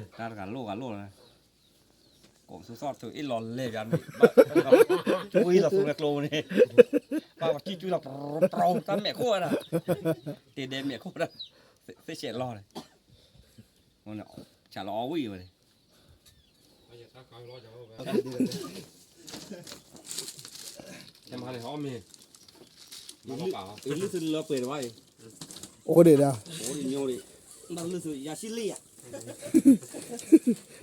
တၢ်တဂၤလိၣ်ဂၤလိၣ်လီၤ, ကိးမသူသီၣ်တထူအ့ၣ်လီၤလဲၤပၠးန့ၣ်, ကွံလီၤသူလၢကျိန့ၣ်, ဘၣ်ပှၤကံၣ်ကွံလီၤ ပြူ တၢ်မဲာ်ခိၣ်ဝဲဒၣ်, တ့ဒဲမဲာ်ခိၣ်ဝဲဒၣ်, သ့ၣ်ဆဲးလီၤန့ၣ်, ဆးလီၤအီၣ်ဝံၣ်ဝဲန့ၣ်, မၤန့ၣ်အီၣ်မ့ၤ, အံၤလၢသုလၢပှဲၤတဘၣ်အံၤ, အိၣ်ဒံးဒၣ်, အိၣ်ဒံးညိဒံး, ဘၣ်လၢသုယါဆံလံဧါ,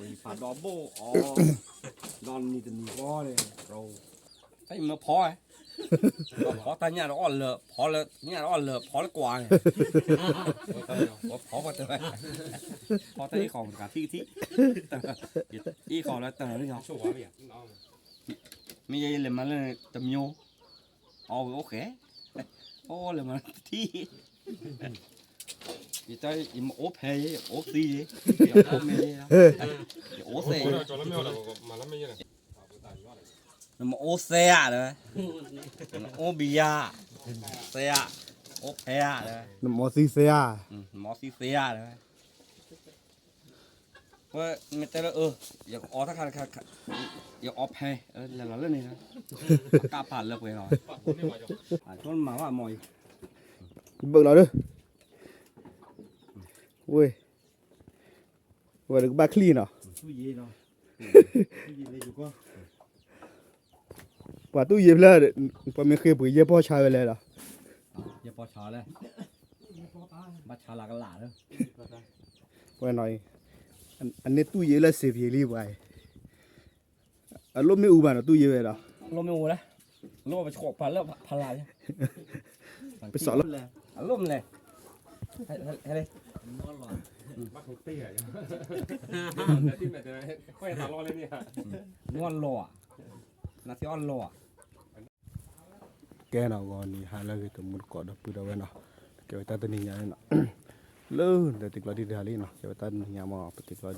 ဝံၤဖးဒီဘိၣ်အီၤ, ဒီးနံၤတနံၤဃီန့ၣ်, တၢ်အံၤမ့ၢ်ဖီ, ဖီတၢ်ညၣ်တအီၣ်လၢာ်, ဖီလၢညၣ်တအီၣ်လၢာ် ဖီလၢကွာ်န့ၣ်, ဖီပှၤတဝဲ, ဖီတၢ်အ့ၣ်ဃီၤတဂၤထံၣ်ကထံၣ်, အ့ၣ်ဃီၤလၢတၢ်လီၤန့ၣ်, မ့ၢ်ယဲယလဲၤမၤလၢတမျိုး, အီၣ်ဝဲအိၣ်ဃဲ, အိၣ်လဲၤမၤလၢတထံၣ်, ယတၢ်ယမ့ၢ်အိၣ်ဖဲယဲ ယအိၣ်သံယဲ, ယအိၣ်မ့ၢ်ယဲ, ယအိၣ်သဲယဲ, နမ့ၢ်အိၣ်သဲဧါဒီး, နအိၣ်ဘံယါ, သဲဧါ, အိၣ်ဖဲဧါဒီး, နမ့ၢ်အိၣ်သံသဲဧါ, နမ့ၢ်အိၣ်သံသဲဧါဒီး, ဝဲမ့ၢ်တဲလၢ ယကအီတခါတခါ, ယအီဖဲ, လဲၤလီၤလၢန့ၣ်, ကးပာ်လၢပှဲၤလီၤ, အဆိမၤဘၣ်မီၤအံၤ, ဘၢၣ်လီၤဒီး, ဝဲ, ဝဲတကဘၣ်ချံၣ်နီၤ, ပှၤတူၢ်ယ့ၢ်ဖျၢၣ်, ပှၤမ့ၢ်ဃ့ပှ့ၤယဲၢ်ပီၢ်ဆါဝဲလဲၣ်ဒီး, ယဲၢ်ပီၢ်ဆါလဲၣ်, ဘၣ်ဆါလၢကလးလၢ, ဝဲနီၤအံၤ, အန့ၣ်တူၢ်ယ့ၢ်လၢစ့ပယ့ၢ်လံပှၤအံၤ, အလိၣ်မ့ၣ်အူဘၣ်နီၤတူၢ်ယ့ၢ်ဝဲဒီး, လိၣ်မ့ၣ်အူလဲၣ်, လိၣ်ပဆီၣ်ပာ်လၢဖးလၢ်, ပဆီၣ်လၢ, အလိၣ်မလဲၣ်, ဟဲလံ, နွံလီၤဧါ, နသ့အီၣ်လီၤဧါ, ကဲနီၤ ဂီၤနံၤဟါလၢအဂ့ၤတမူတကိးဒီပုၢ်ဒီဝဲၢ်နီၤ, ကဲဝဲတၢ်တနံၤညါန့ၣ်နီၤ, လၢနတဲတကျီဒံးတဟါလံနီၤ, ကဲဝဲတၢ်တနံၤညါမ့ၢ် ပတဲကျီဒံး,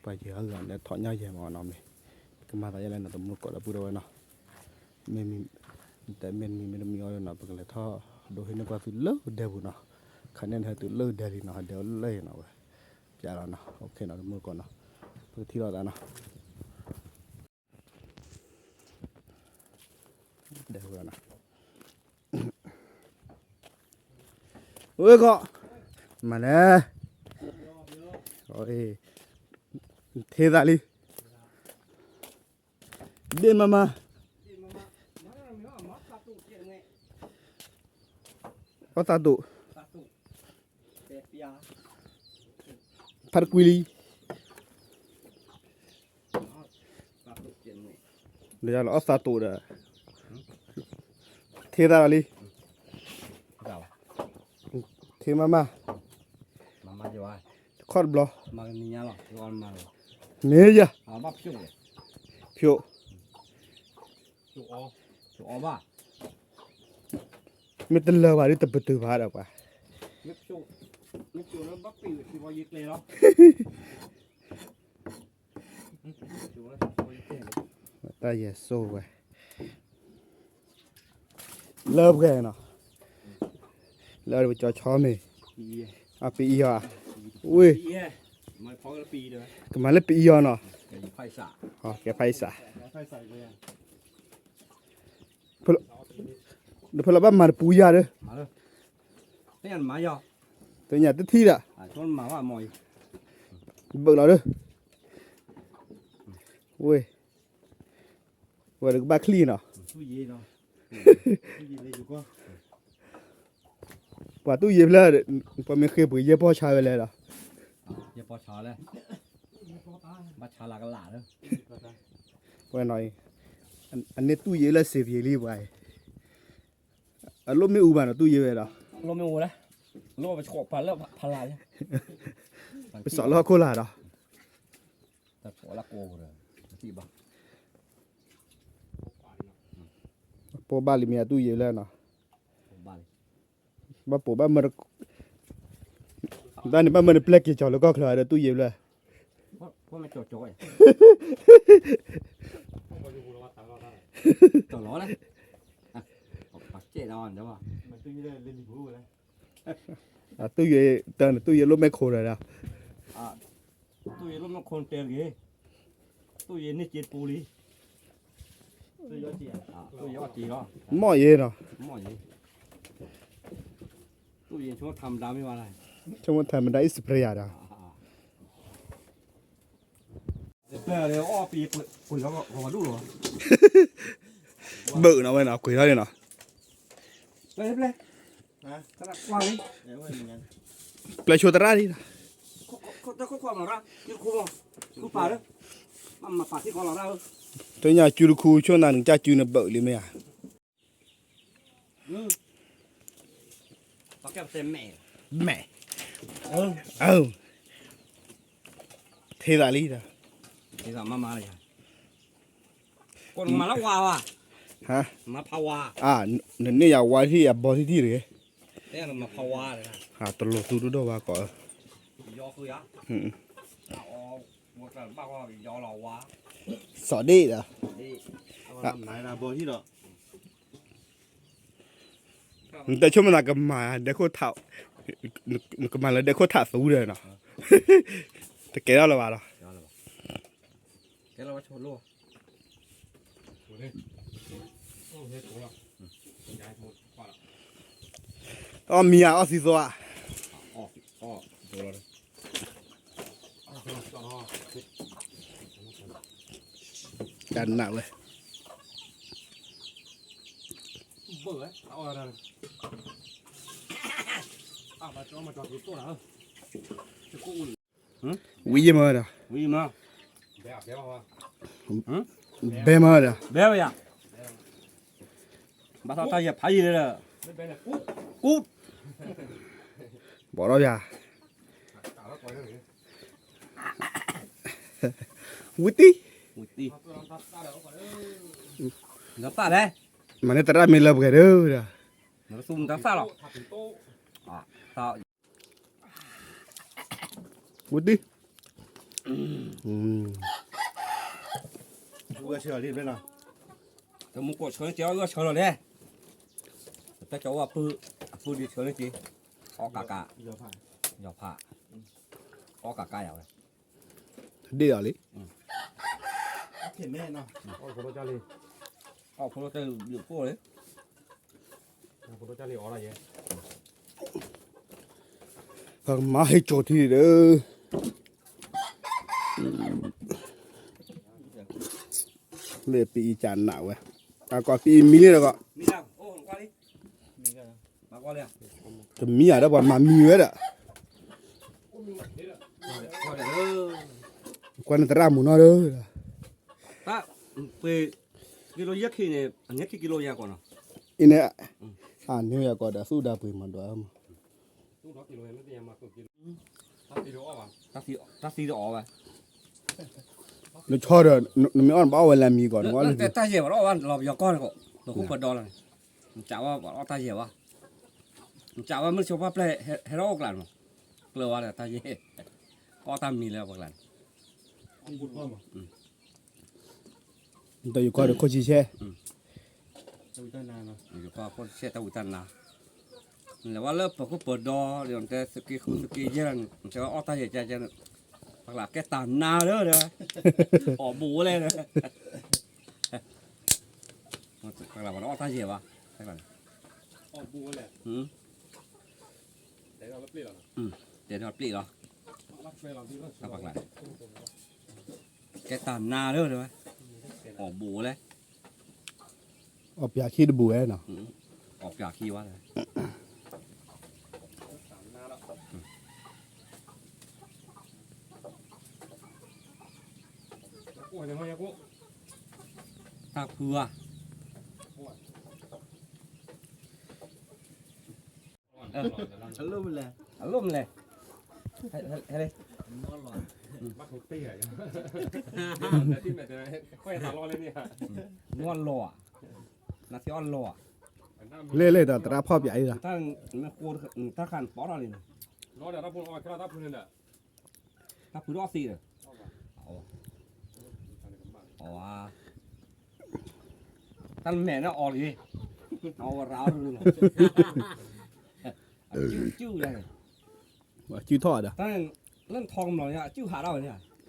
ပှၤယံၤဟးဂီၤန့ၣ်ထီၣ်ညါယဲၢ်မ့ၢ်နီၤမ့ၢ်, ကမၤသးယဲၢ်လၢနတမူတကိးဒီပုၢ်ဒီဝဲၢ်နီၤ, မ့ၢ်မံၤ, တဲမ့ၢ်မံၤမ့ၢ်တမံၤအီၤဒီးနီၤ ပကလဲၤထီၣ်ဒိဟ့ၣ်န့ၢ်ပှၤသုလၢဒဲပူၤနီၤ, ခါန့ၣ်နဟဲတုၤလၢဒဲလံနီၤ ဟဲဒဲအီၤလၢယဲၢ်နီၤဝဲ, ပျဲလီၤနီၤ OK နီၤ တမူတကိးနီၤ, ပကထံၣ်လိာ်သးနီၤ. ဝဲကီး, မၤလဲၣ်, ထ့သးလံ, ဘ့ၣ်မးမး, အီၣ်သးတိာ်, ဖးတကွံလံ ဒီးယလီၤအီၣ်သးတိာ်ဒီး, ထ့သးလီၤလံ, ထ့မးမး, တခီတဘျီ, မ့ၢ်ယၤ, ဖျိး, မ့ၢ်တလၢာ်ဘၣ်ဒီးတပတုာ်ဘၣ်ဒီးပှၤ, တၢ်ယဲၢ်စိဝဲ, လၢပှဲၤနီၤ, လၢပကၠီဆီမ့ၢ်, အပအံၤအီၤ, ဝ့ၢ်, ကမၤလၢပအံၤအီၤနီၤ, ကဲဖးအံၤစး, နဖဲလီၤဘၣ်မၤတပူၤယၤဒီး, သ့ၣ်ညါတထံၣ်ဒၣ်, ဘၢၣ်လီၤဒီး, ဝ့ၢ်, ဝဲတကဘၣ်ချံၣ်နီၤ, ပှၤတူၢ်ယ့ၢ်ဖျၢၣ်, ပှၤမ့ၢ်ဃ့ပှ့ၤယဲၢ်ပီၢ်ဆါဝဲလဲၣ်ဒီး, ယဲၢ်ပီၢ်ဆါလဲၣ်, ဘၣ်ဆါလၢကလးလၢ, ဝဲနီၤအံၤ, အန့ၣ်တူၢ်ယ့ၢ်လၢစ့ပယ့ၢ်လံပှၤအံၤ, အလိၣ်မ့ၣ်အူဘၣ်နီၤတူၢ်ယ့ၢ်ဝဲဒီး, လိၣ်မ့ၣ်အူလဲၣ်, လိၣ်ပဆီၣ်ပာ်လၢဖးလၢ်, ပဆီၣ်လၢဟီၣ်ခိၣ်လာ်ဒီး, တၢ်ဆီၣ်လၢကိးဒီး, တထံၣ်ဘၣ်, ပိာ်ဘၣ်လံမ့ၢ်အတူၢ်ယ့ၢ်လၢနီၤ, ဘၣ်ပိာ်ဘၣ်မၢ, တၢ်န့ၣ်ဘၣ်မၢနပျဲက့ၤကၠီၤလၢကီၢ်ချၢဒီးတူၢ်ယ့ၢ်ဖျၢၣ်, တူၢ်ယ့ၢ်, တၢ်န့ၣ်တူၢ်ယ့ၢ်လိၣ်မဲာ်ခိၣ်ဒီး, အ, တူၢ်ယ့ၢ်လၢမခီတဲတဂ့ၤ, တူၢ်ယ့ၢ်န့ၢ်စ့တပူလံ, တူၢ်ယ့ၢ်အီၣ်စ့လီၤ, မ့ၢ်ယ့ၢ်နီၤ, မ့ၢ်ယ့ၢ်, တူၢ်ယ့ၢ်ဆိကမိၣ်ထးမတၤမ့ၢ်ဘၣ်လဲၣ်, ဆိကမိၣ်ထးမတၤအံၣ်စပရ့ယၤဒီး, ဘၢၣ်နီၤဝဲနီၤ ကွံာ်ထီၣ်န့ၣ်နီၤ, ပျဲဆိသရၣ်လံ, တညါစုတခူဆိနၤနကစၢ်စုနဘၢၣ်လံမ့ၢ်ဧါ, မဲာ်, အၢ, ထဲသးလံဒီး, မၤလၢဝါဝါ, ဟါ, မၤဖးဝါ, နန့ၢ်ယၤဝါထံၣ်ယၤဘီထံၣ်ထံၣ်တဂ့ၤ, တလိာ်သူတဒိၣ်ဘၣ်ကီး, စီၤဒ့ၣ်ဒီး, နတဲဆိကမိၣ်နၤ ကမၤဒဲခိၣ်ထး, နကမၤလၢဒဲခိၣ်ထးသူဒီးနီၤ, တကဲထီၣ်လၢၤဘၣ်ဒီး, အီၣ်မံၤဧါ အီၣ်သံသိဧါ, တၢ်နးဝဲ, ဝံၤယံၤမးဒီး, ဘဲမးဒီး, ဘၣ်ထီၣ်တၢ်ယဲၢ်ဖးယံၤလၢ, ကူး, ဘီၣ်ထီၣ်ယၤ, ဝံၤတံၢ်, ဝံၤတံၢ်, နသၣ်လဲၣ်, မၤန့ၢ်သရၣ်မ့ၢ်လၢပှဲၤဒီး, နကသူနတၢ်သၣ်လီၤ, ဝံၤတံၢ်, တမူကိးဆၢန့ၣ်က့ၤအီၣ်ဂၢၢ်ဆၢလီၤလဲၣ်, တၢ်ကၠီဝဲအပုၢ်, အပုၢ်ဒ်ဆၢန့ၣ်က့ၤ, အီၣ်ကးကး, ယီၤဖး, အီၣ်ကးကးယၤဝဲ, ဒ့ၣ်အီၤလံ, အီၣ်ဖိလိတၢ်လံ, ပကမၤဟ့ၣ်ကၠီၤထံဒီး, လၢပအံၤကနးဝဲ, အကီးပအံၤမံလံဒီးကီး, တမံၤဧါဒီးပှၤမၤမံၤဝဲဒီး, ကွၢ်န့ၣ်သရၣ်မုၣ်နီၢ်ဒီး, ကံလိယဲၢ်ခံန့ၣ် အန့ၣ်ခံကံလိယဲၢ်ကီးနီၤ, အံၤန့ၣ်, အန့ၣ်ယၤကီးဒီးသူၣ်ဒါပှ့ၤမၤဒွးမး, တၢ်သံတအီၣ်ဘၣ်, နဆီဒီး, နမ့ၢ်အီၣ်နဘၣ်အီၣ်ဝဲလၢမံၤကီး, နတၢ်ယဲၢ်ဘၣ်ဒီးအီၣ်ဘၣ်လီၤပယီၤကီၢ်န့ၣ်ကီး, လီၤခိၣ်ပဒီလီၤန့ၣ်, နကးဝဲအီၣ်တၢ်ယဲၢ်ဘၣ်, နကးဝဲမုၢ်ဆိပှၢ်ပျဲၢ်ဟဲထီၣ်အိၣ်ကျးန့ၣ်, ကျၢၤဝဲဒီးတၢ်ယဲၢ်, အီၣ်တၢ်မံၤလၢပှၤကျါန့ၣ် တယကီၢ်ဒီးခိၣ်ဆံဆဲ, ယကီၢ်ခိၣ်ဆံဆဲတၢ်ဝံတၢ်နါ, နလဲၤဝဲလၢပခိၣ်ပဒီဒီး နတဲသုးက့ဃုသုးက့ယဲၢ်, နတဲဝဲအီၣ်တၢ်ယဲၢ်ကဲကဲ, ပှၤကျါကဲတၢ်နါလၢဒီး, အီၣ်ဘူးဝဲလဲၣ်ဒီး, ပှၤကျါပှၤအီၣ်တၢ်ယဲၢ်ဘၣ်, အီၣ်ဘူးဝဲလဲၣ်, တဲထီၣ်ပျ့ၣ်လီၤ, ပှၤကျါ ကဲတၢ်နါလၢဒီး, အီၣ်ဘူးဝဲလဲၣ်, အီၣ်ပၠးခံတဘူးဝဲနီၤ, အီၣ်ပၠးခံဝဲလဲၣ်, တၢ်ဖုဧါ, အလိၣ်မလဲၣ်, အလိၣ်မလဲၣ်, ဟဲလံ, နွံလီၤဧါ, နသံအီၣ်လီၤဧါ, လဲၣ်လဲၣ်ဒီးသရၣ်ဖီၣ်ပၠးအံၤလီၤ, တၢ်ခါနပီၣ်ထီၣ်လံ, တၢ်ဖုထီၣ်သ့ဒီး, အဝဲ, တၢ်မဲာ်န့ၣ်အီၤလံ, အဝဲရၤအီၤလီၤ, အစုၣ်စုၣ်လဲၣ်, အစုၣ်ထီၣ်ဒီး, လၢနထီကမျီၤန့ၣ် အစုၣ်ဟးထီၣ်ဝဲန့ၣ်,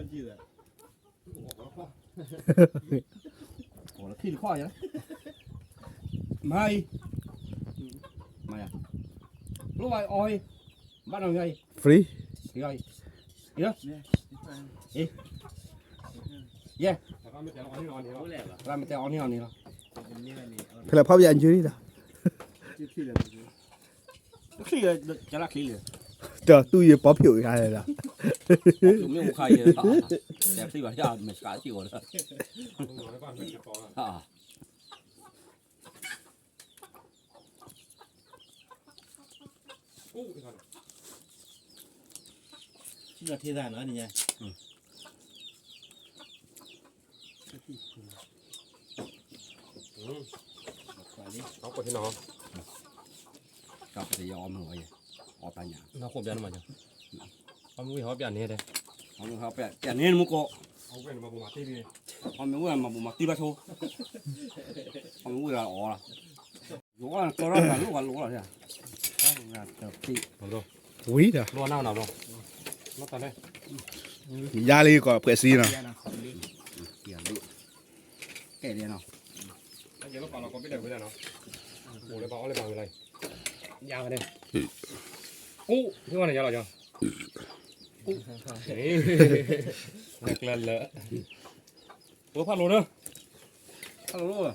လၢခံတခီယၤ, မၤအံၤ, မၤယၤ, လိၣ်ဘၣ်အီၤအံၤ, ဘၣ်နီၢ်ယၤအံၤ, free, ယၤအံၤ, ယၤ, ယဲ, ရၣ်မတဲအီၤန့ၣ်အီၤန့ၣ်လီၤ, ဖဲလဲၣ်ဖီၣ်ပယၤအံၤဒီး ချံၣ်လၢ, ကလၢ်ချံၣ်လၢ, ဒီးတူၢ်ယပီဖျိးဂၤလီၤ, မ့ၢ်အိၣ်ခါယဲ, တဲချံၣ်ဘၣ်ယမဲာ်ဆှးထံၣ်အီၤဒီး, ထံၣ်လီၤထံသးနီၤ, အီၣ်ပယီၤအီၣ်မ့ၤဝဲ, အီၣ်တၢ်ညၣ်, နီၢ်ခိၣ်ပျၢ်န့ၣ်မး, အီၣ်မ့ၤဝံၤဟီပျၢ်န့ၣ်တဲ, အီၣ်မ့ၤဝံၤဟီပျၢ်န့ၣ်တဲ, အီၣ်မ့ၤဝံၤမၤဘူၣ်မၤတံၢ်ဘၣ်ဆိ, အီၣ်မ့ၤဝံၤလီၤအီၣ်လီၤ, ဝံၤဒီး, ယါလံကီးဖှဲးစံနီၤ, ကဲလီၤနီၤ, အိၣ်လၢပာ်လီၤကီးဘ့ၣ်ဒၣ်ဝဲဒၣ်နီၤ, အိၣ်လၢပာ်အီၣ်လၢပာ်ဝဲလီၤ, ယါဝဲန့ၣ်, အိၣ်, ဟ့ၣ်ဝဲန့ၣ်ယါလီၤယီၤ, အိၣ်, ကျဲလၢာ်, အိၣ်ဖးလိၤဒီး, ဖးလိၤ, အခိၣ်ဒီးလံ, မ့ၢ်ပ့ၢ်ဧ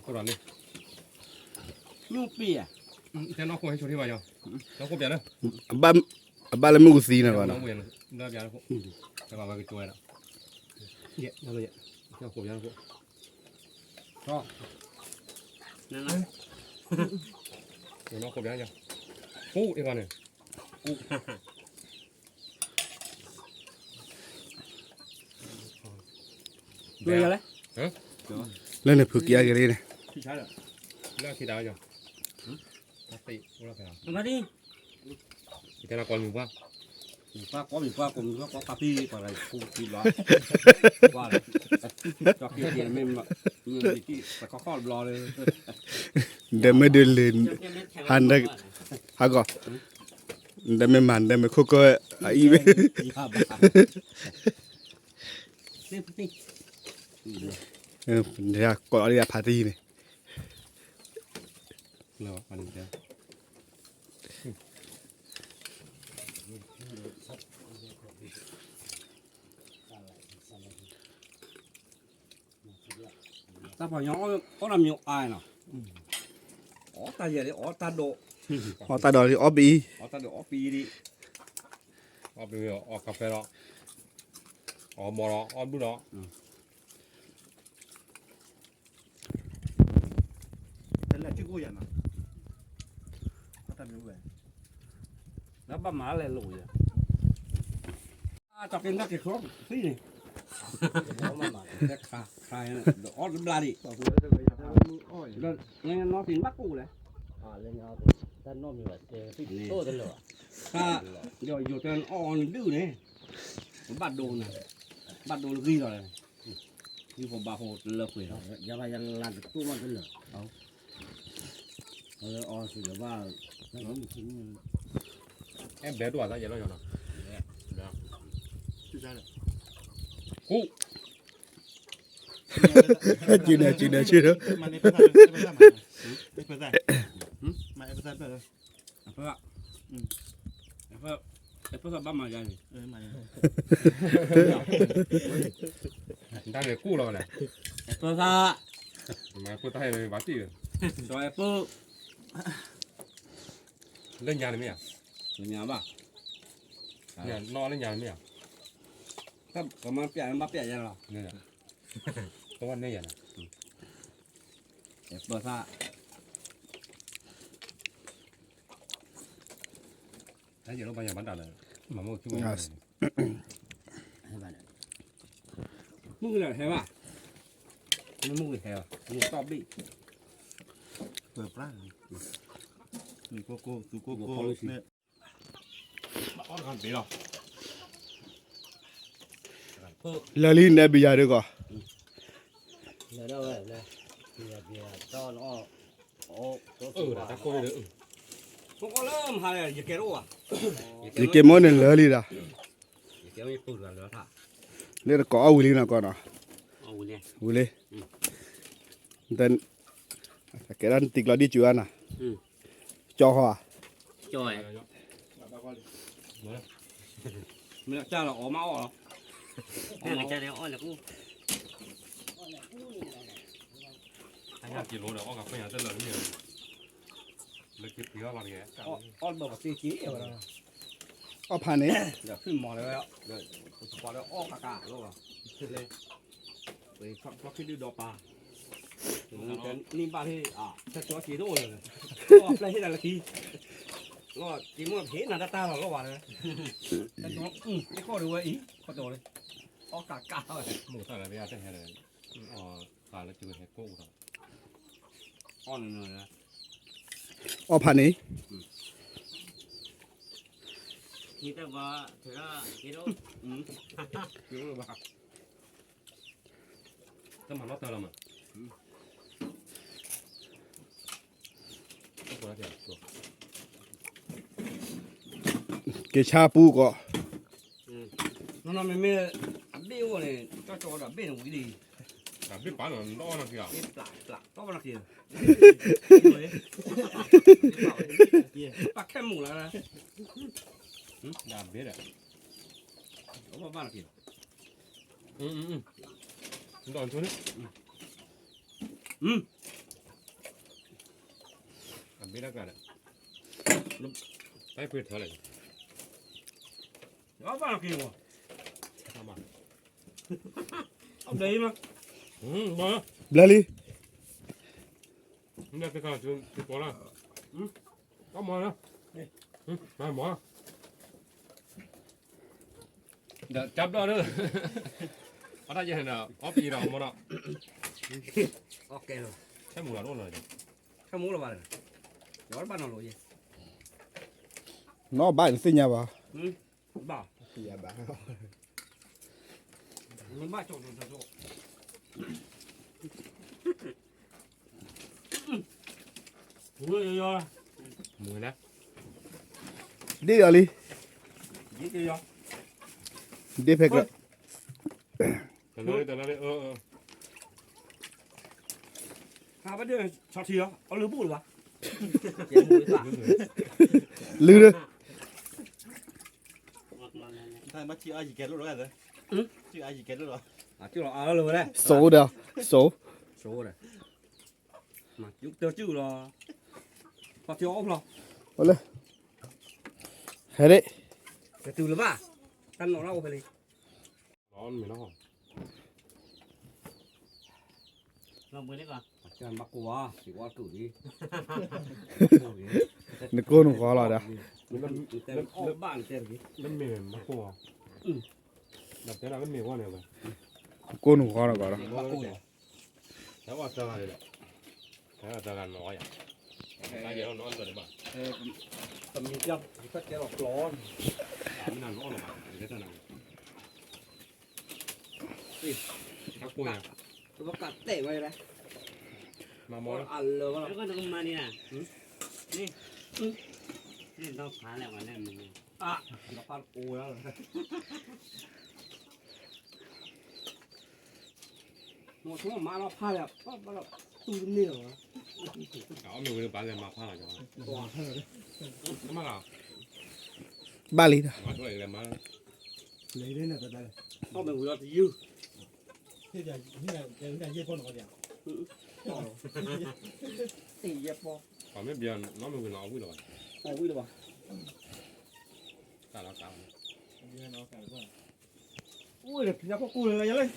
ါ, တဲနီၢ်ခိၣ်ဟဲဆိထံဘၣ်ယီၤ, နီၢ်ခိၣ်ပျၢ်လၢ, အဘၣ်လၢမ့ၣ်အူသံနီၤဘၣ်နီၤ, လၢပျၢ်လၢခိၣ်, တဘၣ်ဝဲကကၠိဝဲဒၣ်, ယဲ, နီၢ်ခိၣ်ပျၢ်လၢခိၣ်, နီၢ်ခိၣ်ပျၢ်ယီၤ, အိၣ်အံၤဘၣ်န့ၣ်, အိၣ် လၢန့ၣ်ဖုက့ၤအါက့ၤလံန့ၣ်, လၢခံတၢ်ယီၤ, တၢ်သ့ၣ်အိၣ်လီၤဖဲလီၤ, ယတဲလၢကိးမံၤပှၢ်, မံၤပှၢ်ကိးမံၤပှၢ်ကိးမံၤပှၢ်ကိးပှၢ်ပံၤပှၢ်လၢဖုက့ၤဘျီ, ပှၢ်လၢ, ဒီးက့ၤက့ၤမ့ၢ်မံၤက့ၤပခီခီတဘျီလၢ, ဒီးမ့ၢ်ဒုးလၢ, ဟး, ဟးဂီၤ, ဒီးမ့ၢ်မၤဒီးမ့ၢ်ခိၣ်ကီၢ်, အအံၤဝဲ ကိးလံအဖးတံၢ်န့ၣ်, တၢ်ပှၤညီအီၣ်တၢ်မံၤအါနီၤ, အီၣ်တၢ်ယဲၢ်လံ အီၣ်တၢ်ဒိး, အီၣ်တၢ်ဒိးလံ အီၣ်ပအံၤ, အီၣ်တၢ်ဒိးအီၣ်ပအံၤလံ, အီၣ်ပအံၤ အီၣ်ကဖဲလီၤ, အီၣ်ဘီလီၤ အီၣ်ဘုလီၤ, တလဲၤထံၣ်ကိၣ်ယၤနီၤ, အီၣ်တၢ်မံၤဝဲ, လၢဘၣ်မၤလဲၤလိာ်ယၤ, တၢ်က့ၤနၢ်က့ၤခီ, သံန့ၣ်, ခါ, ခါ, ဒီးအီၣ်တဘျါဒံး, ဒီးလဲၤနီၢ်သံဘၣ်ကိၣ်လဲၣ်, တၢ်နီၢ်မံၤဘၣ်တဲ, တလၢာ်ဘၣ်, ခါ, ဒီးယိၤတအီၣ်အီၤနဒုၣ်န့ၣ်, ဘၣ်ဒိနၤ, ဘၣ်ဒိလၢဂံၢ်လီၤ, ဂံၢ်ဖိဘါဖိတလၢပှဲၤလီၤ, ယဘၣ်ယလါတတိၢ်မးတလၢာ်, အီၣ်စံးလၢၤဘၣ်, အဲၣ်ဘျဲးဒိၣ်အသးယဲၢ်လီၤယီၤနီၤ, ကူၣ်, ကၠူနဲၣ်ကၠူနဲၣ်ကၠူ, မၤန့ၢ်ပသး, မၤအဲၣ်ပသး, အဖၢ, အဖၢ, အဖၢသးဘၣ်မၤယၤန့ၣ်, တၢ်န့ၣ်ကူၣ်လီၤလဲၣ်, အဖၢသး, မၤကူၣ်တၢ်ဟဲဘၣ်တံၢ်, ဒီးအဖၢ, လၢညါန့ၣ်မ့ၢ်ဧါ, လၢညါဘၣ်, နီၢ်လၢညါန့ၣ်မ့ၢ်ဧါ, တၢ်ကမၤပျဲၢ်ဘၣ်ပျဲၢ်ယဲလီၤ, တဝဲန့ၣ်ယဲလီၤ, အဖၢသး တၢ်ယဲၢ်လီၤဘၣ်ယၤဘၣ်တၢ်လၢ, မၤမ့ၢ်ခံမ့ၢ်, မုၢ်ကလၢဟဲဘၣ်, မုၢ်ကဟဲဘၣ်, မုၢ်တီၢ်ဘ့ၣ်, ပၢပြၢ်, မုၢ် သူကိၢ်ကိၢ်န့ၣ် လၢလံနဲဘံယၤဒုးကီး, ယက့ၤမိၢ်န့ၣ်လၢလံဒီး, လၢတကိးအီၣ်ဝံၤလံနီၤကီးနီၤ, ဝံၤလံ, ကဲဒၣ်နတံၤကျီဒံးစူၤအါနီၤ, ကၠီဟီဧါ, မ့ၢ်ကၢ်လီၤအီၣ်မးအီၣ်လီၤ, က့ၤလိာ်ဒီးအီၣ်ကဖၣ်ညါတလၢာ်န့ၣ်, လၢက့ၤပှ့ၤအီၣ်လီၤတက့ၢ်, အီၣ်ဘၢဘၣ်သ့က့ၤဝဲဒၣ်, အီၣ်ဖးန့ၣ်, ဒီးဖုၣ်မီၤလၢဝဲ, ဒီးပသကွၢ်လၢအီၣ်ကးကးလီၤ, လၢ ဝဲခီၣ်ခီၣ်ခံဒုဒီးပၢ်, န့ၢ်ဘၣ်ဟ့ၣ်, ဆၢကၠီက့ၤတအိၣ်လၢၤ, အီၣ်ဖျဲၣ်ဟ့ၣ်နၤလၢခံ, လီၤက့ၤမ့ၢ်ဟ့ၣ်နၤတၢ်တၢ်လီၤလီၤဘၣ်လၢ, တခီဒုးဝဲအံၤ, ခီၣ်တီလၢ, အီၣ်ကးကးဝဲ, မိၢ်သၣ်လၢပယါတဟဲလၢ, အီၣ်သးလၢကဟဲကိၣ်ဒီး, အီၣ်နၤ, အီၣ်ဖးန့ၣ် တမၤလီၤတၢ်လီၤမး, က့ၤဆါပူကီး, နီၢ်နီၢ်မ့မ့ၢ်, အဘ့ၣ်အိၣ်န့ၣ် ကၠီကၠီဒီးအဘ့ၣ်န့ၣ်ဝံၤလံ, အဘ့ၣ်ပာ်နီၤ နီၢ်နီၢ်က့ၤလီၤ, ပာ်ခဲမူလၢ, ဒၣ်ဘ့ၣ်ဒီး, ဘၣ်နီၤက့ၤလီၤ, ဒီးန့ၣ်, အဘ့ၣ်တၢ်ကျါဒီး, တၢ်ခွဲးထၢလီၤ, ဘၣ်နီၤက့ၤလီၤ, အဘျဲၣ်မး, ဘျဲၣ်လံ, မ့ၢ်တကး, တကီလီၤ, အမၤလီၤ, မၤမၤ ဒီးကၠၢ်ဘျီၣ်ဒီး, အတၢ်ယဲၢ်န့ၣ်ဒီး အီၣ်ပယံၤဒီးမ့ၢ်ဒီး, အီၣ်ကဲလီၤ, ခဲမူလီၤဒိၣ်လီၤ, ခဲမူလီၤဘၣ်, ယဘၣ်နီၤလိၤယဲၢ်, နီၢ်ဘၣ်နသ့ၣ်ညါဘၣ်, ဘၣ်, ဘၣ်, မူလၢ, ဒ်အီၤလံ, ဒ်ဖဲကြၢး, တလၢတလၢ, ဆီၣ်ထံလီၤ အီၣ်လၢဘူၣ်လၢၤဘၣ်, လုၢ်ဒီး, ထံအါယံၤကဲလိာ်လီၤ, ထံအါယံၤကဲလိာ်လီၤ, စိဒီး, စိဒီး, တၢ်စုလီၤ, လၢ, ဟဲဒ့ၣ်, တတုၤလၢၤဘၣ်, တၢ်နီၣ်လၢအိၣ်ဖဲလံ နကိၢ်နဂီၤလီၤဒီး, နကိၢ်နဂီၤလီၤကီးဒီး, တၢ်ဂၤနီၣ်ယၤ, တၢ်ဂၤနီၣ်လီၤဘၣ်, တမံၤပျၢ်ပကတဲလီၤကျီ, တၢ်ကိၢ်ယၤ, တဘၣ်ကတဲာ်ဝဲလဲၣ်, မၤမၤလီၤ, အလၢဘၣ်လီၤ, မၤန့ၣ်, န့ၣ်, န့ၣ်ဒီဖးလဲၣ်ဝဲလဲၣ်မ့ၢ်န့ၣ်, အါ, ဒီဖးတကိးဝဲလီၤ, မ့ၢ်ဆိကမိၣ်မၤလီၤဖးလဲၣ်, ဘၣ်လီၤ, တူၢ်တန့ၢ်လီၤ, အီၣ်မ့ၢ်ဝံၤလၢပှၤလဲၤမၤဖးလီၤ, ဘၣ်လံဒီး, အီၣ်မ့ၢ်ဝံၤလီၤတယုၢ်, ယဲၢ်ပီ, အီၣ်ဝံၤလီၤဘၣ်, တၢ်လီၤကး, အိၣ်ဒီးဖံးတၢ်ခိၣ်ကိၢ်လၢယလဲၣ်,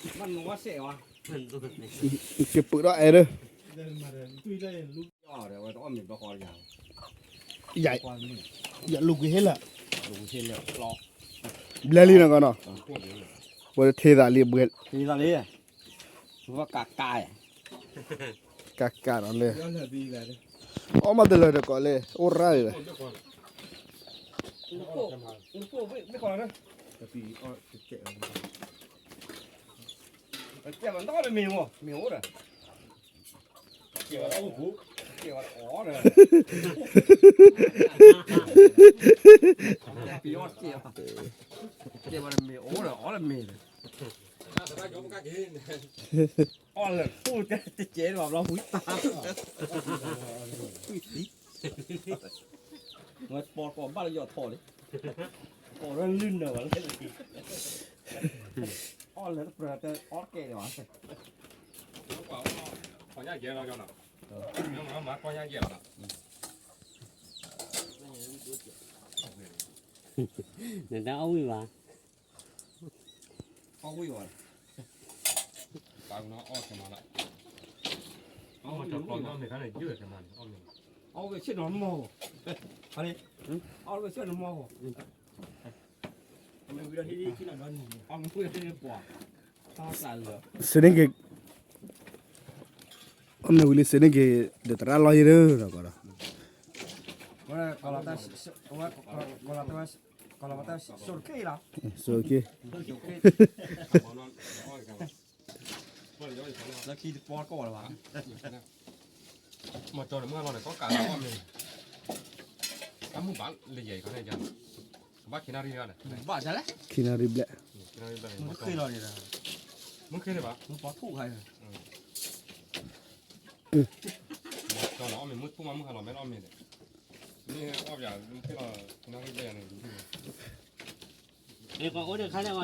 ဘၣ်နီၣ်ဝဲစဲးဝဲ, ကပၢၤဒီးအဲၣ်ဒီး, အီၣ်ဒီးဝဲတအီၣ်မ့ၤဘျီဃီယၤ, ယလူၤကွံာ်ဟ့ၣ်လၢာ်, လူၤကွံာ်ဟ့ၣ်လၢာ်, ဘျဲလံနီၢ်ကီၢ်နီၤ, ဝဲတထ့သးလံဘှဲ, ထ့သးလံ, ဝဲကးကး, ကးကးဒီးလၢ, အီၣ်မးတလၢာ်တကိးလဲၣ် အိၣ်ရၣ်ဂ့ၤဝဲ, ကဲဝဲဒီးမ့ၢ်မ့ၢ်အိၣ်ဒီး, ကဲဝဲဒီးအီၣ်ဒီး, ကဲဝဲဒီးမ့ၢ်အိၣ်ဒီး အီၣ်ဒီးမ့ၢ်ဒီး, အီၣ်လၢာ်သူၣ်တကဲးလီၤဘျီဝံၤတၢ်, ဝံၤသံ ဝဲပီၢ်ကီၢ်ဘၣ်လၢယီၢ်ထီၣ်လံ, ပီၢ်ရၢလုၢ်နၢၤဝဲလၢ, အီၣ်လၢတပြၢၤတအီၣ်ကဲလီၤ, နတအီၣ်ဝံၣ်ဘၣ်, အီၣ်ဝံၣ်ဘၣ်, အီၣ်ဝံၣ်ဆ့ၣ်နီၤမီၢ်, အီၣ်ဝံၣ်ဆ့ၣ်နီၤမီၢ်, စ့န့ၢ်က့ၤ, အီၣ်မ့ၢ်ဝံၤလံစ့န့ၢ်က့ၤ, ဒီးသရၣ်လီၤယံၤဒီး, ကလီၤတၢ်, ကလီၤတၢ်, ဆိက့လီၤ, ဆိက့, လၢခံတပီၢ်ကီၢ်လၢၤဘၣ်, မၤကၠီန့ၣ်မုၢ်ဟါလီၤန့ၣ် ကီၢ်ကးလီၤအီၣ်မ့ၢ်, တၢ်မုၢ်ဘၣ်လၢယဲၢ်ခီန့ၣ်ယါ, ကဘၣ်ခံနၣ်ရံၣ်လီၤန့ၣ်, ဘၣ်ဒ်လဲၣ်, ခံနၣ်ရံၣ်ဘျဲၣ်, မုၢ်တဃ့လီၤန့ၣ်ဒီး, မုၢ်ဃ့န့ၣ်ဘၣ်, မုၢ်ပှၤထူၣ်ခါန့ၣ် မၤကၠီလီၤအီၣ်မ့ၢ်မုၢ်ထူၣ်မးမုၢ်ဟါလီၤမ့ၢ်လီၤအီၣ်မ့ၢ်န့ၣ်, မ့ၢ်အီၣ်ပယၤမုၢ်ဃ့လီၤ, မ့ၢ်ကအိၣ်ဒီးခါလၢအီၤလ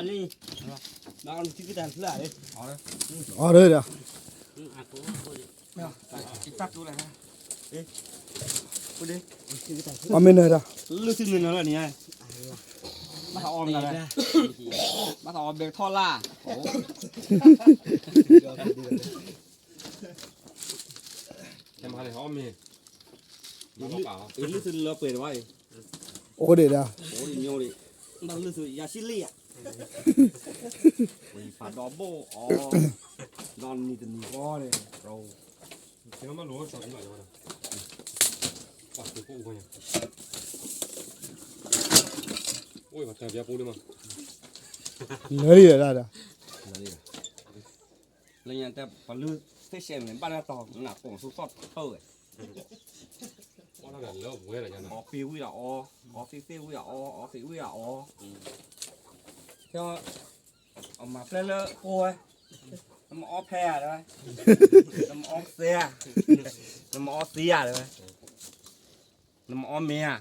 ံ, ဘၣ်အီၣ်လံထံကတၢၢ်တဖျၢၣ်လံ, အီၣ်ဒီး, အီၣ်ဒီး, တၢ်တူၢ်လၢ်, အီၣ်မ့ၢ်နၢၤဒီး, လၢသုနၢၤနၢၤလၢန့ၣ်, ဘၣ်သးအီၣ်မ့ၢ်နၢၤ, ဘၣ်သးအီၣ်ဘဲကထီၣ်လၢ်, မၤလၢအီၣ်မ့ၢ်, လၢသုလၢပှဲၤတဝါအံၤ, အိၣ်ဒံးဒီး, အိၣ်ဒံးညိဒံး, ဘၣ်လၢသုယါဆံလံဧါ, ဝံၤဖးဒီဘိၣ်အီၤ, ဒီးနံၤတနံၤဃီန့ၣ်, အိၣ်ဘၣ်တၢ်ဘျါပူၤဒ်မး, လၢလံဒီးဒၣ်ဒီး, လၢညါတဲပလုၢ်သ့ၣ်ရှဲမ့ၢ်ဘၣ်လၢတီၤနၢ်ပိာ်သူသီၣ်ထၢဝဲ, အီသံးဝံၣ်ဒီးအီ, အီသံးသ့ၣ်ဝံၣ်ဒီးအီ, အီသံးသ့ၣ်ဝံၣ်ဒီးအီ, အမၤဖျဲၣ်လၢကိၢ်ဝဲ, နမ့ၢ်အီဖဲဧါတဲဝဲ, နမ့ၢ်အီသဲဧါ, နမ့ၢ်အီသံးဧါတဲဝဲ, နမ့ၢ်အီမ့ၤဧါ,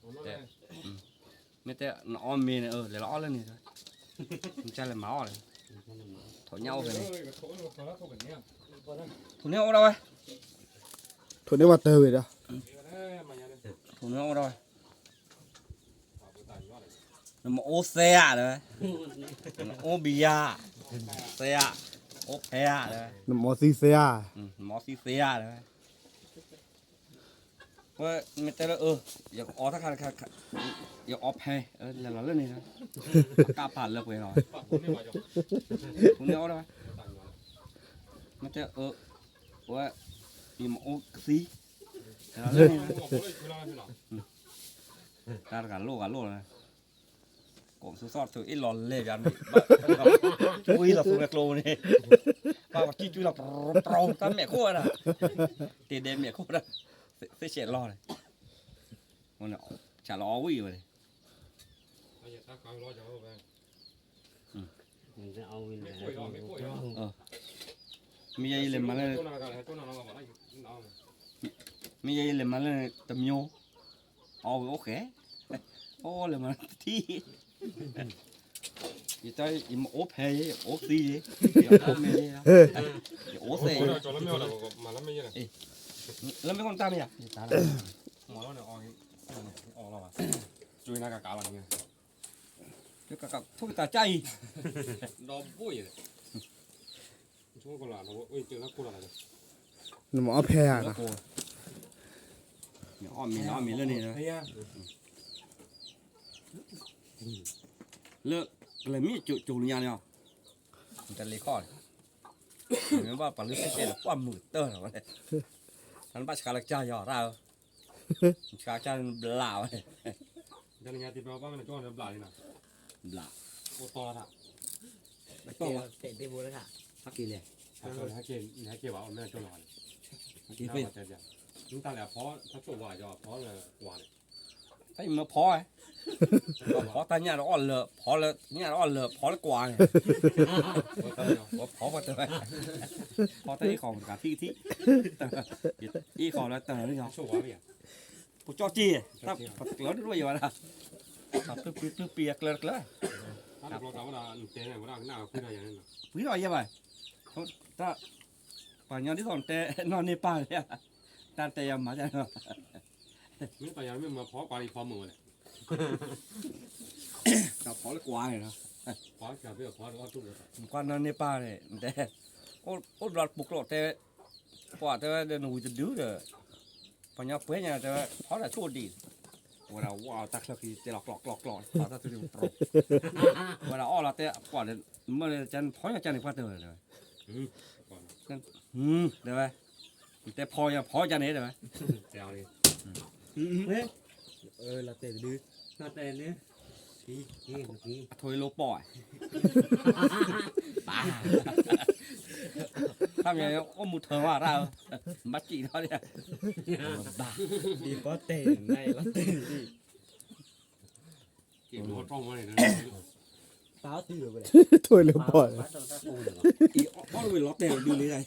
မ့ၢ်တဲနအီမ့ၤန့ၣ် လဲၤလီၤအီၣ်လၢန့ၣ်, နကလဲၤမၤအီၣ်လၢ, ထိၣ်ညၣ်အိၣ်ဖဲန့ၣ်, ထိၣ်န့ၢ်အိၣ်ဒၣ်ဝဲ, ထိၣ်န့ၢ်ဝဲတၢ်ဝဲဒီး, ထိၣ်န့ၢ်အိၣ်ဒၣ်ဝဲ, နမ့ၢ်အီသဲဧါတဲဝဲ, နအိၣ်ဘံယါ, သဲဧါ, အိၣ်ဖဲဧါတဲဝဲ, နမ့ၢ်အီသံးသဲဧါ, နမ့ၢ်အီသံးသဲဧါတဲဝဲ ဝဲမ့ၢ်တဲလၢအၢ, ယကအီတၢ်ခါတခါ, ယအီဖဲ, လဲၤလီၤလၢန့ၣ်, ကၢ်ပာ်လၢပှဲၤလီၤ, ထိၣ်န့ၢ်အိၣ်ဒၣ်ဝဲ, မ့ၢ်တဲအၢ, ဝဲ, ယမ့ၢ်အိၣ်ကသံ, လဲၤလီၤလၢန့ၣ်, တၢ်တဂၤလိၣ်ဂၤလိၣ်လီၤ, ကိးမသူသီၣ်ထုးအ့ၣ်လီၤလဲၤပၠးန့ၣ်, ကွံလီၤသူလၢကျိန့ၣ်, ဘၣ်ပှၤကံၣ်ကွံလီၤပြူပြူ တၢ်မဲာ်ခိၣ်ဝဲဒၣ်, တ့ဒဲမဲာ်ခိၣ်ဝဲဒၣ်, သ့ၣ်ဆဲးလီၤန့ၣ်, ဆးလီၤအီၣ်ဝံၣ်ဝဲန့ၣ်, မ့ၢ်ယဲယလဲၤမၤလၢ, မ့ၢ်ယဲယလဲၤမၤလၢတမျိ, အီၣ်ဝံၤအိၣ်ဃဲ, အီၣ်လဲၤမၤလၢတထံၣ်, ယတၢ်ယမ့ၢ်အိၣ်ဖဲယအိၣ်သံယ, ယအိၣ်မ့ၢ်ယ, ယအိၣ်သဲ, လၢမ့ၢ်ကီၢ်တၢ်မ့ၢ်ယ, မ့ၢ်လီၤန့ၣ်, ကၠိနၤကကးလီၤန့ၣ်, ကကးထိၣ်ကတၢ်ကၢ်အံၤ, ဒီဘိၣ်ယဲ နမ့ၢ်အီၣ်ဖဲဧါ, အီၣ်မ့ၤလီၤ အီၣ်မ့ၤလၢန့ၣ်, လၢကလဲၤမံကၠိလၢညါန့ၣ်, တလ့ခီၣ်, မ့ၢ်ဘၣ်ပှၤလၢဆဲးဆဲးဒီး ပှၢ်မုာ်တၢၢ်လီၤဝဲ, နဘၣ်ဆှးလၢကစၢ်ယီၤတၢ်ဧၢ, ဆှးကစၢ်နဘျးဝဲ, တနံၤညါတဘျီဘၣ်မ့ၢ်နကၠီနဘျးလံနီၤ, ဘျး, အိၣ်တီတၢ်, ဟဲက့ၤလဲၣ်, ဟဲက့ၤဘၣ်အီၣ်မ့ၢ်ကၠီနီၤ, နတၢ်လဲၤအဖီတၢ်ဆိၣ်ဝါကၠီအဖီလၢကွၢ်န့ၣ် တၢ်အံၤမ့ၢ်ဖီဝဲ, ဖီတၢ်ညၣ်ဒီးအီၣ်လၢာ်, ဖီလၢညၣ်ဒီးအီၣ်လၢာ်, ဖီလၢကွၢ်န့ၣ်, ဝဲဖီပှၤတဝဲ, ဖီတၢ်အ့ၣ်ဃီၤတဂၤထံၣ်ကထံၣ်, အ့ၣ်ဃီၤလၢတၢ်န့ၣ်, ပကၠီက့ၤ, တၢ်ပကျၢၤဒိၣ်ဒိၣ်ယဲဝဲဒၣ်, တၢ်ပျုၢ်ပျုၢ်ပျုၢ်ပျံၤအကျၢၤတကျၢၤ, ပှ့ၤထီၣ်ယဲဘၣ်, တၢ်, ပှၤကညီဒ်သိးနတဲနီၢ်န့ၢ်ပၢ်လံ, တၢ်တဲယၤမၤဒ်န့ၣ်လီၤ မ့ၢ်ပှၤကညီမ့ၢ်မၤဖီကွၢ်လံဖီမုာ်ဝဲလဲၣ်, တၢ်ဖီလၢကွၢ်န့ၣ်လီၤ, ကွၢ်နီၢ်န့ၢ်ပၢ်န့ၣ် တဲ, အိၣ်ဘျီပူၤကျိာ်တဲ, ပှၤတဲဝဲဒီးနဝံၤတဒုဒီး, ပှၤကညီပှဲၤညါတဲဝဲ ဖီတၢ်ဆိၣ်ဒံး, ဝဲဒၣ်ဝဲတၢ်ချၢဃံတဲလီၤကျီၣ်ကျီၣ်ကျီၣ်, တၢ်တရံးပတြီ, ဝဲဒၣ်အီၣ်လီၤတဲပှၤဒီး, မ့ၢ်လၢကန့ၣ်ဖီညါကန့ၣ်ပှၤတဲဝဲ, တဲဝဲ, တဲဖီယၤဖီယၤန့ၣ်တဲဝဲ, အထိးလိပီၢ်, တၢ်မ့ၢ်အိၣ်မူထၢဝဲတၢ်, ဘၣ်စံးထီၣ်ဒံး, ဘၣ်, ဒ်ပီၢ်တဲ, ထိးလိပီၢ်, အီၣ်ဝဲလီၤတဲာ်ဒ်န့ၣ်,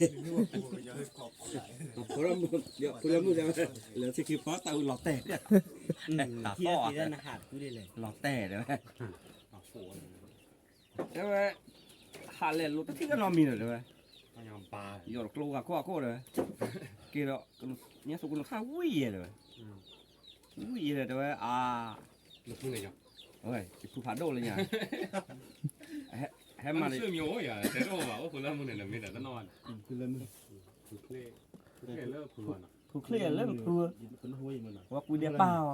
ဖိလၢမုၣ်, ဖိလၢမုၣ်, လၢထံခံဖီတၢ်ဝံၤလီၤတဲာ်, တၢ်သီၣ်, လီၤတဲာ်တဲဝဲ, တဲဝဲ, ဟးလဲၤလိာ်တထံၣ်ကနီတမံၤဒီးတဲဝဲ, ယီၤတကျိဂၤခိၣ်အခိၣ်ဒီး, က့ၤဒီး, ညါသူကနုာ်ခါဝံၣ်ယဲၢ်တဲဝဲ, ဝံၣ်ယဲၢ်ဒီးတဲဝဲ, အါ, ဝဲ, ယဖုဖးဒိၣ်လၢညါ, ဟဲမၤ, ဖုချ့လၢနဖု, ဝဲကွံဒဲးပၢ်အီၤ,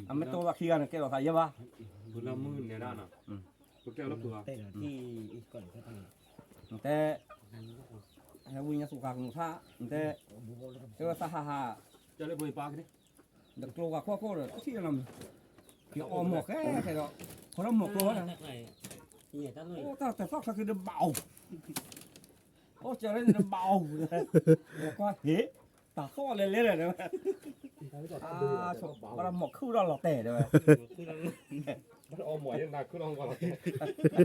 အမ့ၢ်တိၢ်ဘၣ်ခံဂၤန့ၣ် ကဲထီၣ်သးယဲၢ်ဘၣ်, တဲ, ဟဲဝံညါသူၣ်ဃာ်ကနူၤထါ, တဲ, တဲဝဲသးဟးဟး, ဒီးကျိဂၤခိၣ်ခိၣ်ဒီး တထံၣ်နီတမံၤ, က့ၤအီၣ်မီၢ်ဃဲဃဲဒီး, ဖိထီၣ်မီၢ်ကျိဝဲဒၣ်, အိၣ်တၢ်တသီၣ်ချၢက့ၤဒီးဘၣ်အီၤ, အိၣ်စၢၤလၢန့ၣ်ဒီးဘၣ်အီၤ, ကွၢ်ဟ့ၣ်, တၢ်သီၣ်လဲၤလဲၤဒီးတဲဝဲ, ဘၣ်ဒီးမီၢ်ခုၣ်ထီၣ်လီၤတဲာ်တဲဝဲ, ဘၣ်ဒီး, မီၢ်ခုၣ်ထီၣ်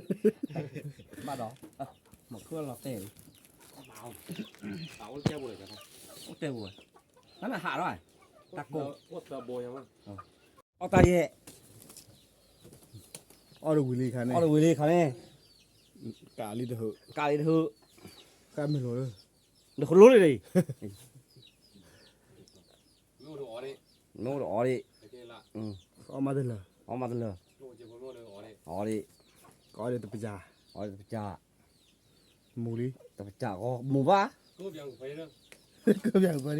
လီၤတဲာ်လံ, အိၣ်တဲာ်ဝဲ, တၢ်နဟးထီၣ်, တၢ်ကိၢ်, အီၣ်တၢ်ယဲၢ်, အီၣ်တဝံၤလံခါန့ၣ်, အီၣ်တဝံၤလံခါန့ၣ်, ကးလံတဟၢ, ကးလံတဟၢ, ကးမ့ၢ်လိာ်လၢ, တဃလိလံ, မ့ၢ်အိၣ်ဒီးအီဒံး, အီၣ်မးတလၢာ်, အီဒံး, ကအီဒံးတပစၢ်, အီဒံးတပစၢ်, မူၤလံ, တပစၢ်ဂီၢ်မူၤဘၣ်, ကပျၢ်ကပျၢ်လံ,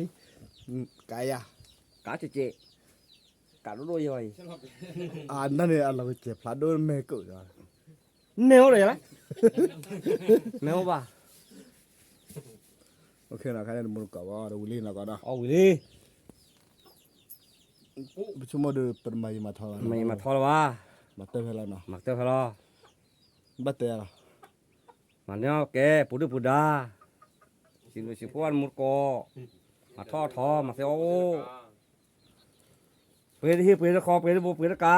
ကးယၤ, ကးကဲးကဲး, ကးဒိၣ်ဒိၣ်ယဲၢ်အံၤ, အနၢ်န့ၣ်အလီၤကစဲၤဖျါဒိၣ်မဲာ်ကၢးဒီး မ့ၢ်အိၣ်ဒီးယၤလၢ, မ့ၢ်အိၣ်ဘၣ်, ခါန့ၣ်တမူတကိးဘၣ် တဝံၤလံနီၢ်ကီၢ်ဒီး, အီၣ်ဝံၤလံ, ပဆိကမိၣ်ဒီး ပတမၤယံာ်မၤထီလီၤ, မၤယံာ်မၤထီလီၤဘၣ်, မၤတၢ်ဖဲလီၤနီၤ, မၤတၢ်ဖဲလီၤ, ဘၣ်တဲလီၤ, မၤန့ၢ်အီၣ်ကဲ ပူၤဒုၣ်ပူၤဒါ, စံးဘျုးစံးဖှိၣ်အမူတကိး, မၤထီၣ်ထီ မၤသ့အီၣ်အိၣ် ပှ့ၤတဟံၣ်ပှ့ၤတဃီ ပှ့ၤတဘိပှ့ၤတကါ,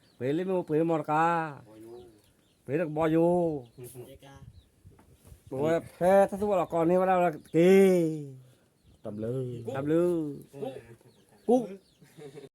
ပှ့ၤလၢမ့ၣ်အူပှ့ၤလၢမီၢ်တကါ, ပှ့ၤလၢကဘီယူၤ, ပဝဲဖဲတၢ်သူၣ်ဘီၣ်လီၤကီၢ်န့ၢ်ဝဲဒၣ်ဝဲတက့ၢ်, တၢ်ဘျုး, တၢ်ဘျုး, ကူ,